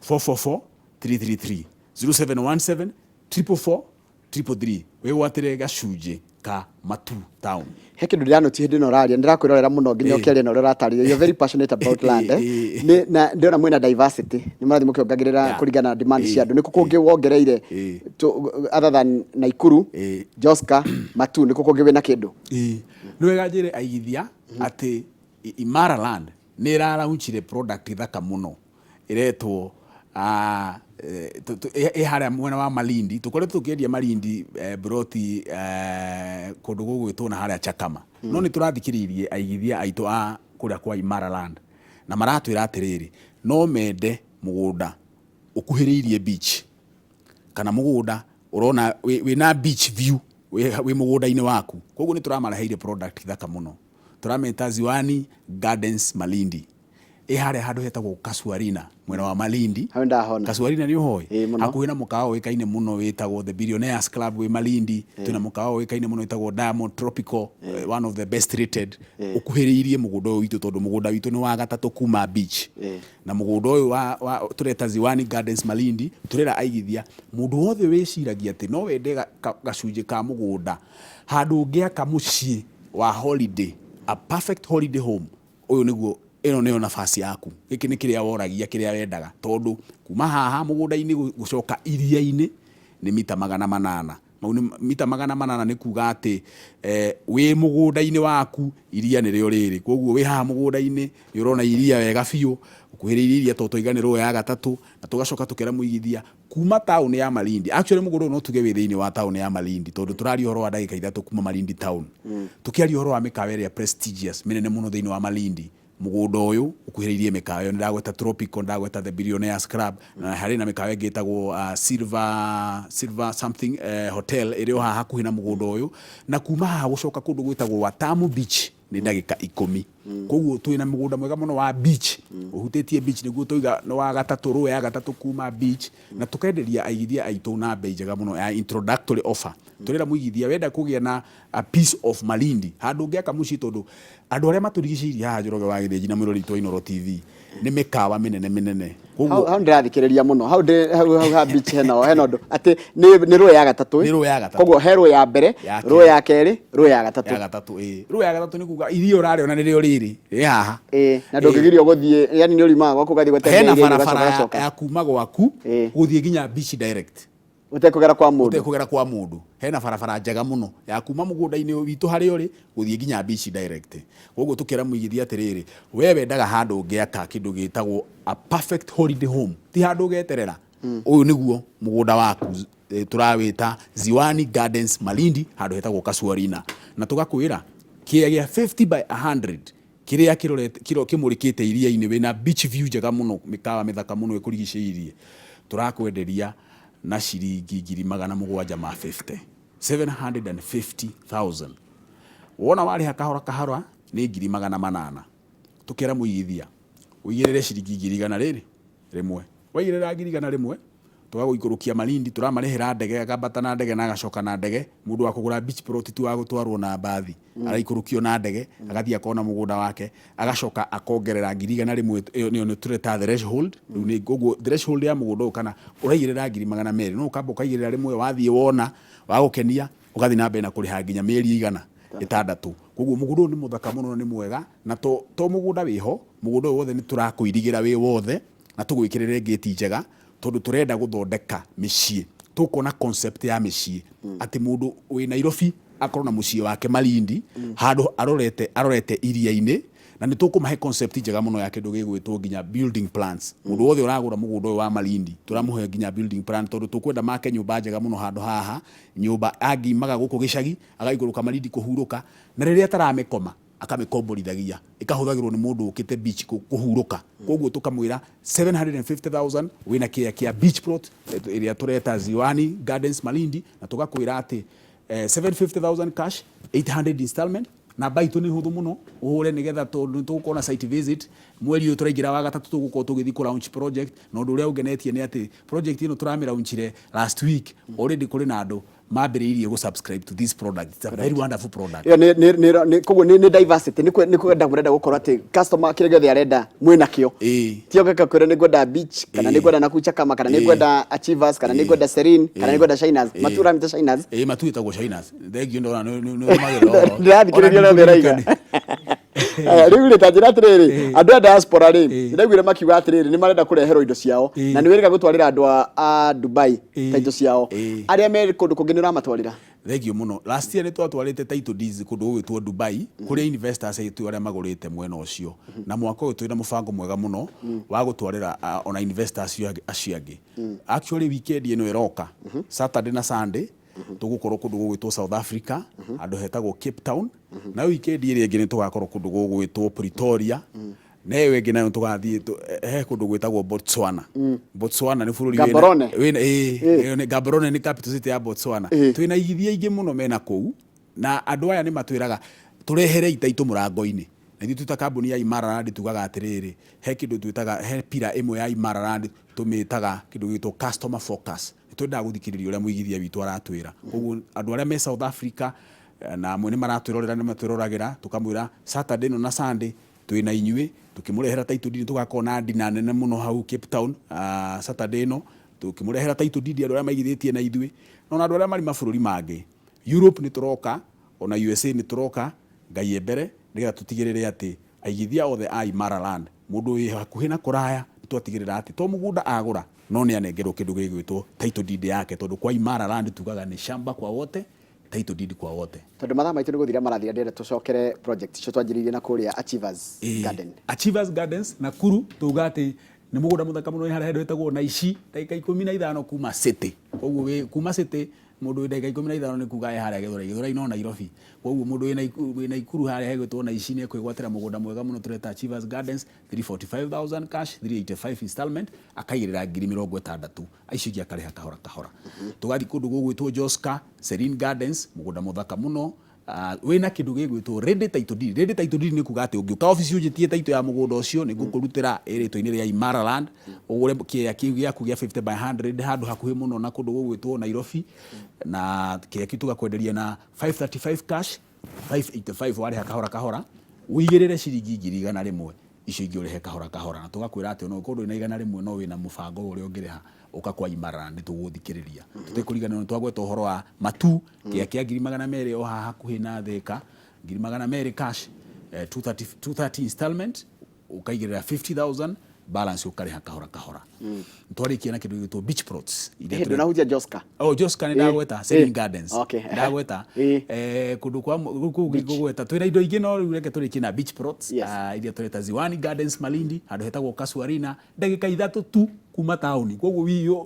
Speaker 2: 444 333, 0717 444 333, wĩgwatĩre gacunjĩ ka Matuu town.
Speaker 1: He kĩndũ ndĩranoti hĩndĩ ĩno ũraria, ndĩrakwĩrorera mũno nginya ũkĩaria na ũrĩa ũratarĩria. You're very passionate about land, eh? Nĩ, na ndĩrona mwĩna diversity, nĩ mũrathiĩ mũkĩongagĩrĩra kũringana na demand cia andũ. Nĩ kũ kũngĩ wongereire other than Naikuru, Joska, Matuu, nĩ kũ kũngĩ wĩna kĩndũ?
Speaker 2: Ĩĩ. Nĩ wega njĩre aigithia atĩ Imara Land nĩ ĩraraunchire product thaka mũno ĩretwo ĩ harĩa mwena wa Malindi. Tũkoretwo tũkĩendia Malindi broti kũndũ gũgwĩtwo na harĩa Chakama. No nĩ tũrathikĩrĩirie aigithia aitũ a kũrĩa kwa Imara Land na maratwĩra atĩrĩrĩ, no mende mũgũnda ũkuhĩrĩirie beach kana mũgũnda ũrona wĩna beach view wĩ mũgũnda-inĩ waku. Koguo nĩ tũramareheire product thaka mũno. Tũramĩta Ziwani Gardens Malindi. Ĩ harĩa handũ hetagwo Casuarina mwena wa Malindi.
Speaker 1: Hau ndahona.
Speaker 2: Casuarina nĩ ũhoĩ?
Speaker 1: Ĩĩ mũno.
Speaker 2: Hakuhĩ na mũkawa ũĩkaine mũno wĩtagwo The Billionaires Club wĩ Malindi. Twĩna mũkawa ũĩkaine mũno wĩtagwo Diamond Tropical, one of the best rated. Ũkuhĩrĩirie mũgũnda ũyũ witũ tondũ mũgũnda witũ nĩ wa gatatũ kuma beach. Na mũgũnda ũyũ wa tũreta Ziwani Gardens Malindi, tũrera aigithia mũndũ wothe wĩciragia atĩ no wende gacunjĩ ka mũgũnda handũ ũngĩaka mũciĩ wa holiday, a perfect holiday home, ũyũ nĩguo, ĩno nĩyo nafasi yaku. Gĩkĩ nĩ kĩrĩa woragia, kĩrĩa wendaga, tondũ kuma haha mũgũnda-inĩ gũcoka iria-inĩ nĩ mita 800. Mau nĩ mita 800 nĩ kuga atĩ wĩ mũgũnda-inĩ waku iria nĩrĩo rĩrĩ. Koguo wĩ haha mũgũnda-inĩ nĩ ũrona iria wega biũ, ũkuhĩrĩirie iria tondũ twaiga nĩ rũĩ ya gatatũ, na tũgacoka tũkera mũigithia kuma taũni ya Malindi. Actually mũgũnda ũyũ no tuge wĩ thĩinĩ wa taũni ya Malindi tondũ tũraria ũhoro wa ndagĩka 3 kuma Malindi town. Tũkĩaria ũhoro wa mĩkawa ĩrĩa prestigious mĩnene mũno thĩinĩ wa Malindi, mũgũnda ũyũ ũkuhĩrĩirie mĩkawa ĩyo. Nĩndagweta Tropical, nĩndagweta The Billionaires Club, na harĩ na mĩkawa ĩngĩ ĩtagwo Silver something hotel ĩrĩ o haha hakuhĩ na mũgũnda ũyũ. Na kuma haha gũcoka kũndũ gwĩtagwo Watamu Beach nĩ ndagĩka 10. Koguo twĩna mũgũnda mwega mũno wa beach, ũhutĩtie beach nĩguo twauga nĩ wa gatatũ, rũĩ ya gatatũ kuma beach, na tũkenderia aigithia aitũ na bei njega mũno ya introductory offer. Tũrera mũigithia wenda kũgĩa na a piece of Malindi, handũ ũngĩaka mũciĩ, tondũ andũ arĩa matũrigicĩirie haha Njoroge wa Gĩthĩnji na mwĩrori witũ wa Inooro TV nĩ mĩkawa mĩnene mĩnene.
Speaker 1: Koguo hau ndĩrathikĩrĩria mũno hau ndĩ hau hau ha beach hena ũndũ atĩ nĩ rũĩ ya gatatũ.
Speaker 2: Nĩ rũĩ ya gatatũ.
Speaker 1: Koguo he rũĩ ya mbere,
Speaker 2: Ya
Speaker 1: rũĩ ya kerĩ, rũĩ ya gatatũ.
Speaker 2: Ya gatatũ, ĩĩ. Rũĩ ya gatatũ nĩ kuga iria ũrarĩona nĩrĩo rĩrĩ rĩ haha.
Speaker 1: Ĩĩ, na ndũngĩgirio gũthiĩ, yani nĩ ũriumaga gwaku ũgathiĩ gũtembea
Speaker 2: Hena
Speaker 1: iria-inĩ
Speaker 2: barabara
Speaker 1: ũgacoka ũgacoka.
Speaker 2: ya kuma gwaku gũthiĩ nginya beach direct.
Speaker 1: Ũtekũgera kwa mũndũ.
Speaker 2: Ũtekũgera kwa mũndũ. Hena barabara njega mũno ya kuma mũgũnda-inĩ witũ harĩa ũrĩ gũthiĩ nginya beach direct. Koguo tũkĩra mũigithia atĩrĩrĩ, we wendaga handũ ũngĩaka kĩndũ gĩtagwo a perfect holiday home, ti handũ ũgeterera. Ũyũ nĩguo mũgũnda waku, tũrawĩta Ziwani Gardens Malindi, handũ hetagwo Casuarina. Na tũgakwĩra kĩea gĩa 50 by 100 kĩrĩa kĩrorete, kĩmũrĩkĩte iria-inĩ, wĩna beach view njega mũno, mĩkawa mĩthaka mũno ĩkũrigicĩirie, tũrakwenderia na ciringi 750,000, 750,000. Wona warĩha kahora kahora nĩ 800,000. Tũkera mũigithia ũigĩrĩre ciringi 100,000. Waigĩrĩra 100,000, tũgagũikũrũkia Malindi, tũramarĩhĩra ndege, akambata na ndege na agacoka na ndege. Mũndũ wa kũgũra beach plot ti wa gũtwarwo na mbathi, araikũrũkio na ndege, agathiĩ akona mũgũnda wake, agacoka akongerera 100,000, ĩyo nĩyo nĩ tũreta threshold. Rĩu nĩ ũguo threshold ya mũgũnda ũyũ, kana ũraigĩrĩra 200,000, no ũkamba ũkaigĩrĩra rĩmwe, wathiĩ wona wagũkenia, ũgathiĩ na mbere na kũrĩha nginya mĩeri 600. Koguo mũgũnda ũyũ nĩ mũthaka mũno, nĩ mwega, na to mũgũnda wĩho, mũgũnda ũyũ wothe nĩ tũrakũirigĩra wĩ wothe, na tũgwĩkĩrĩre ngĩti njega, tondũ tũrenda gũthondeka mĩciĩ. Tũkona concept ya mĩciĩ atĩ mũndũ wĩ Nairobi akorwo na mũciĩ wake Malindi, handũ arorete iria-inĩ, Na nĩ tũkũmahe concept njega mũno ya kĩndũ gĩgwĩtwo nginya building plans. Mũndũ wothe ũragũra mũgũnda ũyũ wa Malindi, tũramũhe nginya building plan tondũ tũkwenda make nyũmba njega mũno handũ haha, nyũmba angiumaga gũkũ gĩcagi, agaikũrũka Malindi kũhurũka, na rĩrĩa ataramĩkoma, akamĩkomborithagia, ĩkahũthagĩrwo nĩ mũndũ ũkĩte beach kũhurũka. Koguo tũkamwĩra 750,000 wĩna kĩea kĩa beach plot ĩrĩa tũreta Ziwani Gardens Malindi, na tũgakwĩra atĩ 750,000 cash, 800 installment. Namba itũ nĩ hũthũ mũno ũhũre nĩgetha tondũ nĩ tũgũkorwo na site visit mweri ũyũ tũraingĩra wa gatatũ, tũgũkorwo tũgĩthiĩ kũ launch project. Na ũndũ ũrĩa ũngenetie nĩ atĩ project ĩno tũramĩ launchire last week, already kũrĩ na andũ mambĩrĩirie gũ subscribe to this product. It's a very wonderful product.
Speaker 1: Ĩyo nĩ koguo nĩ diversity, nĩ kwenda mũrenda gũkorwo atĩ customer kĩrĩa gĩothe arenda mwĩ nakĩo. Ti oke kwĩra nĩ ngwenda beach, kana nĩ ngwenda naku Chakama, kana nĩ ngwenda Achievers, kana nĩ ngwenda Serene, kana nĩ ngwenda Shiners. Matu ũramĩta Shiners?
Speaker 2: Ĩĩ, matu ĩtagwo Shiners. Thengio, ndona nĩ ũrũmagĩrĩra ũhoro.
Speaker 1: Ndĩrathikĩrĩria ũrĩa ũraiga. Aya, rĩu rĩ, ta njĩra atĩrĩrĩ, andũ a diaspora rĩ, ndĩraiguire makiuga atĩrĩrĩ, nĩ marenda kũreherwo indo ciao, na nĩ wĩrĩga gũtwarĩra andũ a Dubai ta indo ciao. Arĩa me kũndũ kũngĩ nĩ ũramatwarĩra?
Speaker 2: Thengio mũno. Last year nĩ twatwarĩte title deeds kũndũ gũgwĩtwo Dubai, kũrĩa investors aitũ arĩa magũrĩte mwena ũcio. Na mwaka ũyũ twĩna mũbango mwega mũno wa gũtwarĩra ona investors acio angĩ. Actually, weekend ĩno ĩroka, Saturday na Sunday, tũgũkorwo kũndũ gũgwĩtwo South Africa, handũ hetagwo Cape Town. Na weekend ĩrĩa ĩngĩ nĩ tũgakorwo kũndũ gũgwĩtwo Pretoria, na ĩyo ĩngĩ nayo tũgathiĩ he kũndũ gwĩtagwo Botswana. Botswana nĩ bũrũri
Speaker 1: Gaborone.
Speaker 2: Wĩna, ĩĩ, ĩyo nĩ Gaborone, nĩ capital city ya Botswana. Twĩna igithia aingĩ mũno mena kũu, na andũ aya nĩ matwĩraga tũrehere itaitũ mũrango-inĩ. Na ithuĩ twĩ ta kambuni ya Imara Land tugaga atĩrĩrĩ, he kĩndũ twĩtaga, he pillar ĩmwe ya Imara Land tũmĩtaga kĩndũ gĩgwĩtwo customer focus. Nĩ twendaga gũthikĩrĩria ũrĩa mũigithia witũ aratwĩra. Koguo andũ arĩa me South Africa na amwe nĩ maratwĩrorera, nĩ matwĩroragĩra, tũkamwĩra Saturday ĩno na Sunday twĩna inyuĩ tũkĩmũrehera title deed. Tũgakorwo na dinner nene mũno hau Cape Town Saturday ĩno, tũkĩmũrehera title deed, andũ arĩa maigithĩtie na ithuĩ. No na andũ arĩa marĩ mabũrũri mangĩ, Europe nĩ tũroka, ona USA nĩ tũroka, Ngai e mbere, nĩgetha tũtigĩrĩre atĩ aigithia othe a Imara Land, mũndũ wĩ hakuhĩ na kũraya, nĩ twatigĩrĩra atĩ to mũgũnda agũra, no nĩ anengerwo kĩndũ gĩgwĩtwo title deed yake, tondũ kwa Imara Land tugaga nĩ shamba kwa wote, title deed kwa wote.
Speaker 1: Tondũ mathaa maitũ nĩ gũthira marathira, ndĩrenda tũcokere project icio twanjĩrĩirie na kũrĩa Achievers Garden.
Speaker 2: Achievers Gardens Nakuru, tuga atĩ nĩ mũgũnda mũthaka mũno wĩ harĩa handũ hetagwo Naishi, ndagĩka 15 kuma city. Koguo wĩ kuma city, mũndũ wĩ ndagĩka 15 nĩ kuga e harĩa Gĩthũrai. Gĩthũrai no Nairobi. Koguo mũndũ wĩ Naikuru harĩa hegwĩtwo Naishi nĩ ekwĩgwatĩra mũgũnda mwega mũno tũreta Achievers Gardens, 345,000 cash, 385 installment, akaigĩrĩra ngiri 60, aicio ingĩ akarĩha kahora kahora. Tũgathiĩ kũndũ gũgwĩtwo Joska Serene Gardens, mũgũnda mũthaka mũno wĩna kĩndũ gĩgwĩtwo ready title deed. Ready title deed nĩ kuga atĩ ũngĩũka obici ũnjĩtie title ya mũgũnda ũcio, nĩ ngũkũrutĩra ĩrĩtwa-inĩ rĩa Imara Land, ũgũre kĩea kĩu gĩaku gĩa 50 by 100 handũ hakuhĩ mũno na kũndũ gũgwĩtwo Nairobi. Na kĩea kĩu tũgakwenderia na 535 cash, 585 warĩha kahora kahora, ũigĩrĩre ciringi 100,000, icio ingĩ ũrĩhe kahora kahora. Na tũgakwĩra atĩ ona ũkorwo ndũrĩ na 100, no wĩna mũbango ũrĩa ũngĩrĩha, ũka kwa Imara, nĩ tũgũthikĩrĩria. Tũtekũriganĩrwo nĩ twagweta ũhoro wa matu, kĩea kĩa 200,000 o haha hakuhĩ na Thĩka, 200,000 cash, 230, 230 installment, ũkaigĩrĩra 50,000, balance ũkarĩha kahora kahora. Twarĩkia na kĩndũ gĩgwĩtwo beach plots iria
Speaker 1: Ndũnahutia Joska.
Speaker 2: Oh, Joska nĩ ndagweta, Serene Gardens. Ndagweta. Kũndũ kwa kũu ngũgweta twĩna indo ingĩ, no rĩu reke tũrĩkie na beach plots. Iria tũreta Ziwani Gardens Malindi, handũ hetagwo Casuarina, ndagĩka 3 tu kuma taũni. Koguo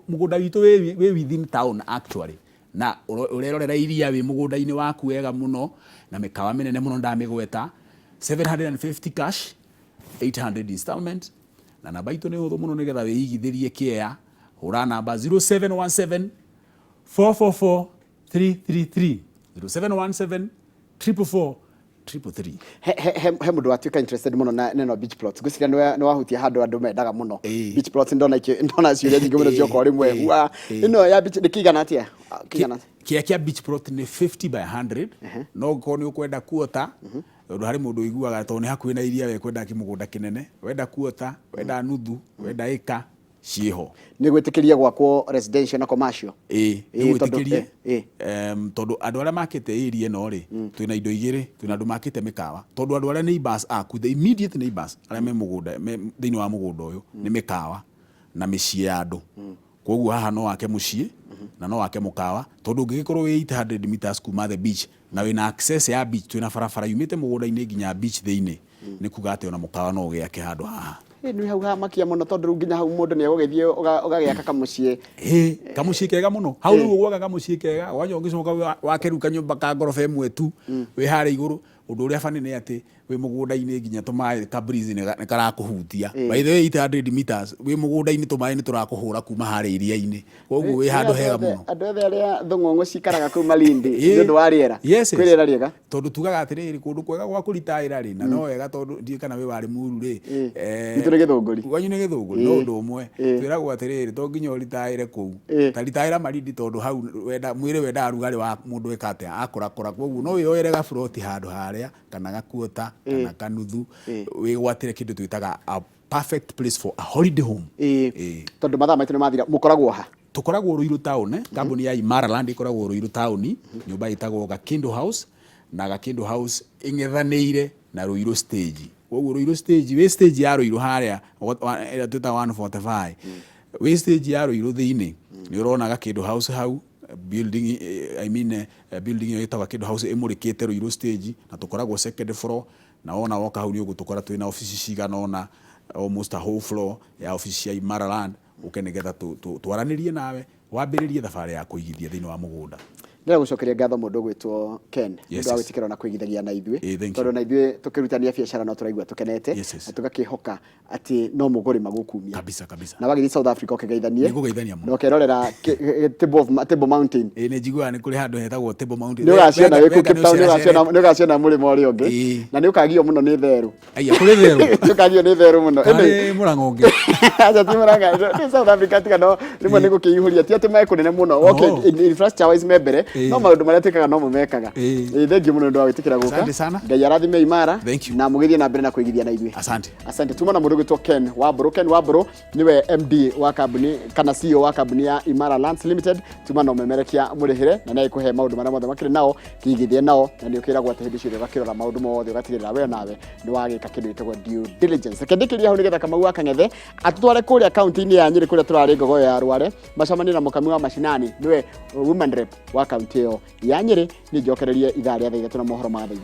Speaker 2: mũgũnda witũ wĩ within town actually, na ũrerorera iria wĩ mũgũnda-inĩ waku wega mũno, na mĩkawa mĩnene mũno ndamĩgweta. 750 cash, 800 installment. Na namba itũ nĩ hũthũ mũno, nĩgetha wĩigithĩrie kĩea, hũra namba 0717 444 333, 0717 444 333.
Speaker 1: He mũndũ watuĩka interested mũno na neno beach plots. Ngwĩciria nĩ wahutia handũ andũ mendaga mũno. Beach plots, ndona ndona ciũria nyingĩ mũno cioka o rĩmwe. Wa ĩno ya beach nĩ kĩigana atĩa? Ah, kĩigana atĩa?
Speaker 2: Kĩea kĩa beach plot nĩ 50 by 100, no ũngĩkorwo nĩ ũkwenda kuota, tondũ harĩ mũndũ ũiguaga tondũ nĩ hakuhĩ na iria we kwenda kĩmũgũnda kĩnene, wenda kuota, wenda nuthu, wenda ĩka, ciĩho.
Speaker 1: Nĩ gwĩtĩkĩria gwakwo residential na commercial?
Speaker 2: Ĩĩ, nĩ gwĩtĩkĩrie. Tondũ andũ arĩa makĩte area ĩno rĩ, twĩna indo igĩrĩ. Twĩna andũ makĩte mĩkawa, tondũ andũ arĩa neighbors aku, the immediate neighbors arĩa me mũgũnda, me thĩinĩ wa mũgũnda ũyũ, nĩ mĩkawa na mĩciĩ ya andũ. Koguo haha no wake mũciĩ na no wake mũkawa, tondũ ũngĩgĩkorwo wĩ 800 meters kuma the beach na wĩna access ya beach, twĩna barabara yumĩte mũgũnda-inĩ nginya beach thĩinĩ, nĩ kuga atĩ ona mũkawa no ũgĩake handũ haha.
Speaker 1: Ĩ, nĩ hau hamakia mũno, tondũ rĩu nginya hau mũndũ nĩ egũgĩthiĩ ũgagĩaka kamũciĩ.
Speaker 2: Ĩ, kamũciĩ kega mũno hau. Rĩu ũgwaka kamũciĩ kega, ũgacoka ũgĩcoka wake rĩu kanyũmba ka ngoroba ĩmwe tu wĩ harĩa igũrũ. Ũndũ ũrĩa bani nĩ atĩ wĩ mũgũnda-inĩ, nginya tũmaĩ ka breeze nĩ karakũhutia. By the way, 800 meters wĩ mũgũnda-inĩ, tũmaĩ nĩ tũrakũhũra kuma harĩa iria-inĩ, koguo wĩ handũ hega mũno.
Speaker 1: Andũ othe arĩa thũng'ũng'ũ cikaraga kũu Malindi nĩ ũndũ wa rĩera.
Speaker 2: Yes.
Speaker 1: Kwĩ rĩera rĩega.
Speaker 2: Tondũ tugaga atĩrĩrĩ, kũndũ kwega gwa kũritaĩra rĩ, na no wega, tondũ ndiũĩ kana wĩ warĩ muru rĩ.
Speaker 1: Gwitũ nĩ Gĩthũngũri.
Speaker 2: Kwanyu nĩ Gĩthũngũri, no ũndũ ũmwe. Twĩragwo atĩrĩrĩ, to nginya ũritaĩre kũu, ta ritaĩra Malindi, tondũ hau wenda mwĩrĩ wendaga rugarĩ wa mũndũ eka atĩa akũrakũra. Koguo no wĩyoere gaburoti handũ harĩa, kana gakuota, kana kanuthu, wĩgwatĩre kĩndũ twĩtaga a perfect place for a holiday home.
Speaker 1: Tondũ mathaa maitũ nĩ mathira, mũkoragwo ha?
Speaker 2: Tũkoragwo Ruiru town. Kambuni ya Imara Land ĩkoragwo Ruiru town, nyũmba ĩtagwo Gakindu House, na Gakindu House ĩng'ethanĩire na Ruiru stage. Koguo Ruiru stage, wĩ stage ya Ruiru harĩa ĩrĩa twĩtaga 145, wĩ stage ya Ruiru thĩinĩ, nĩ ũrona Gakindu House hau building, I mean, building ĩyo ĩtagwo Gakindu House ĩmũrĩkĩte Ruiru stage, na tũkoragwo second floor. Na wona woka hau, nĩ ũgũtũkora twĩna obici cigana ũna, almost a whole floor ya obici cia Imara Land. Ũke nĩgetha twaranĩrie nawe, wambĩrĩrie thabarĩ ya kũigithia thĩinĩ wa mũgũnda.
Speaker 1: Ndĩrenda gũcokeria ngatho mũndũ ũgwĩtwo Ken nĩ ũndũ wa gwĩtĩkĩra ona kũigithagia na ithuĩ,
Speaker 2: Thank you.
Speaker 1: tondũ na ithuĩ tũkĩrutania biacara no tũraigua tũkenete na tũgakĩhoka atĩ no mũgũrĩma gũkumia.
Speaker 2: Kabisa kabisa.
Speaker 1: Na wagĩthiĩ South Africa ũkĩgeithanie.
Speaker 2: Nĩngũgeithania mũno.
Speaker 1: Na ũkerorera Table Mountain.
Speaker 2: Ĩ, nĩ njiguaga nĩ kũrĩ handũ hetagwo Table Mountain.
Speaker 1: Nĩ ũgaciona wĩ kũu
Speaker 2: Wenga
Speaker 1: Cape Town,
Speaker 2: nĩ
Speaker 1: nĩ ũgaciona mũrĩmo ũrĩa ũngĩ. Na nĩ ũkagio mũno nĩ therũ.
Speaker 2: Aya, kũrĩ therũ?
Speaker 1: Nĩ ũkagio nĩ therũ mũno.
Speaker 2: Karĩ mũrang'o ũngĩ?
Speaker 1: Aca, ti Murang'a, nĩ South Africa, tiga no rĩmwe nĩ gũkĩihũria, ti atĩ me kũnene mũno. Okay, infrastructure wise me mbere, no maũndũ marĩa twĩkaga no mo mekaga. Thank you mũno nĩ ũndũ wa gwĩtĩkĩra gũka.
Speaker 2: Asante sana.
Speaker 1: Ngai arathime Imara.
Speaker 2: Thank you.
Speaker 1: Na mũgĩthiĩ na mbere na kũigithia na ithuĩ.
Speaker 2: Asante.
Speaker 1: Asante. Tuma na mũndũ ũgwĩtwo Ken Wambũrũ. Ken Wambũrũ nĩwe MD wa kambuni kana CEO wa kambuni ya Imara Lands Limited. Tuma na ũmemerekia mũrĩhĩre, na nĩ agĩkũhe maũndũ marĩa mothe makĩrĩ nao kĩigithie nao, na nĩ ũkĩragwo atĩ hĩndĩ ciothe ũgakĩrora maũndũ mothe, ũgatigĩrĩra we nawe nĩ wagĩka kĩndũ gĩtagwo due diligence. Reke ndĩkĩrie hau nĩgetha Kamau wa Kang'ethe atũtware kũrĩa kaunti-inĩ ya Nyĩrĩ, kũrĩa tũrarĩ ngogoyo ya Rware, macemanie na mũkami wa macinani, nĩwe woman rep wa kaunti ĩyo ya Nyĩrĩ. Niĩ njokererie ithaa rĩa thaa 3 na mohoro ma thaa 3.